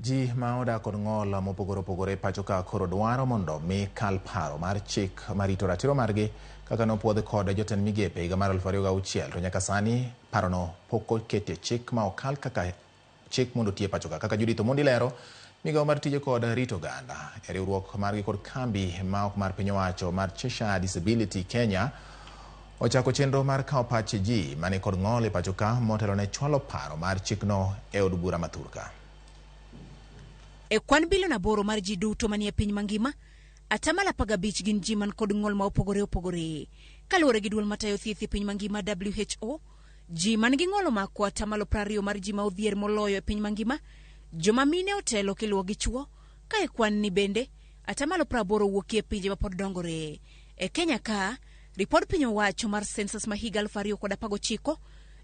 Ji ma odak kod ng'ol mopogore opogore pacho ka koro dwaro mondo mi kal paro mar chik marito ratiro margi kaka nopuodhi kod jotend migepe higa mar 2006 to nyaka sani parono pok oketie chik ma okal kaka chik mondo otie pacho ka. Kaka Judith Omondi lero, migawo mar tije kod rito oganda e riwruok margi kod kambi ma ok mar piny owacho mar Cheshire Disability Kenya ochako chenro mar kawo pach ji mani kod ng'ol e pacho ka motelo ne chwalo paro mar chikno e od bura ma thurka. E kwan bilion 8 mar ji duto manie piny mangima, 15% gin ji man kod ng'ol ma opogore opogore. Kaluwore gi duol matayo thieth e piny mangima WHO, ji man gi ng'ol omako 20% mar ji ma odhier moloyo e piny mangima. Joma mine otelo kiluwo gi chuo, ka e kwan ni bende 80% wuokie e pinje mapod dongore. E Kenya ka, ripod piny owacho mar census ma higa 2019,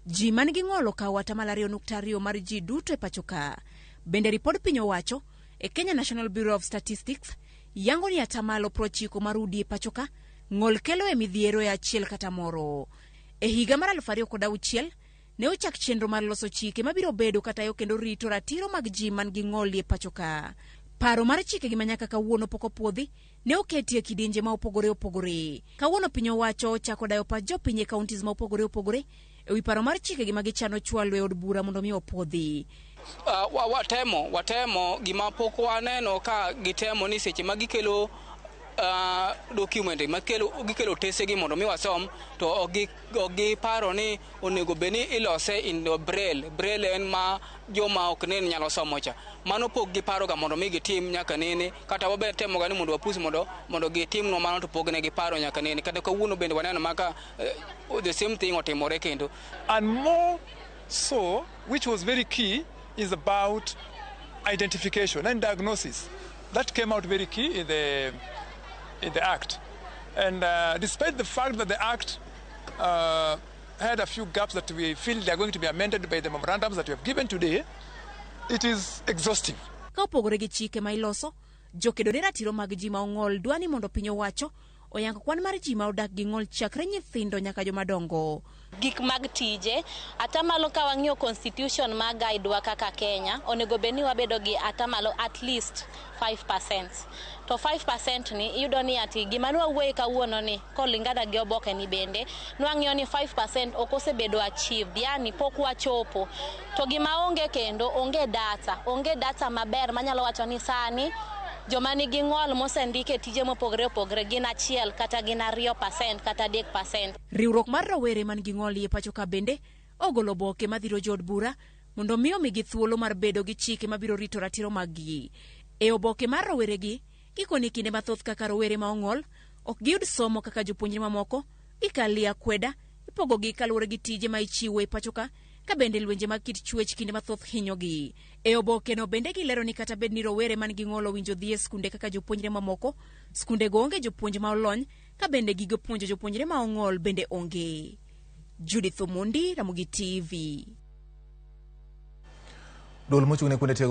ji man gi ng'ol okawo 2.2% mar ji duto e pacho ka. Bende ripod piny owacho e Kenya National Bureau of Statistics yango ni 90% mar udi e pacho ka ng'ol kelo e midhiero e achiel kata moro. E higa mar 2006 ne ochak chenro mar loso chike mabiro bedo katayo kendo rito ratiro mag ji man gi ng'ol e pacho ka. Paro mar chike gi manyaka kawuono pok opuodhi ne oketi e kidienje ma opogore opogore. Kawuono piny owacho ochako dayo pach jopiny e counties ma opogore opogore e wi paro mar chike gi ma gichano chwalo e od bura mondo mi opuodhi. Watemo gima pok waneno ka gitemo ni seche ma gikelo document ma gikelo tesegi mondo mi wasom to ok giparo ni onego bed ni ilose in braille. Braille en ma joma ok nen nyalo somo cha. Mano pok giparo ga mondo mi gitim nyaka nene, kata wabe temo ga ni mondo wapus mondo gitimnwa mano to pok ne giparo nyaka nene. Kata kawuono bende waneno maka the same thing otimore kendo. And more so, which was very key, is about identification and diagnosis. That came out very key in the Act. And despite the fact that the Act had a few gaps that we feel they are going to be amended by the memorandums that we have given today, it is exhaustive. Ka opogore gi chike ma iloso, jokedo ne ratiro mag ji ma ong'ol dwa ni mondo piny owacho oyango kwan mar ji ma odak gi ng'ol chakre nyithindo nyaka joma dongo. Gik mag tije atamalo ka wang'iyo constitution ma guide wa kaka Kenya, onego bed ni wabedo gi atamalo at least 5%. To 5% ni iyudo ni ati gima ne wawuoye kawuono ni kolingana gi oboke ni bende nwang'iyo ni 5% ok osebedo achieved, yani pok wachopo. To gima onge kendo, onge data, onge data maber manyalo wacho ni sani joma nigi ng'ol mosendik e tije mopogore opogore gin 1 kata gin 2% kata 3%. Riwruok mar rowere man gi ng'ol e pacho ka bende ogolo oboke madhiro jood bura mondo mi omigi thuolo mar bedo gi chike mabiro rito ratiro mag-gi. E oboke mar roweregi, gikoni kinde mathoth kaka rowere ma ong'ol ok giyud somo kaka jopuonjre mamoko, gikalie akweda, ipogogi kaluwore gi tije ma ichiwo e pacho ka, ka bende lwenje mag kit chwech kinde mathoth hinyogi. E obokeno bende gilero ni kata bed ni rowere man gi ng'ol owinjo dhi e skunde kaka jopuonjre mamoko, skundego onge jopuonj ma olony, ka bende gige puonjo jopuonjre ma ong'ol bende onge. Judith Omondi, Ramogi TV. Duol mochung' ne kuonde tiegruok.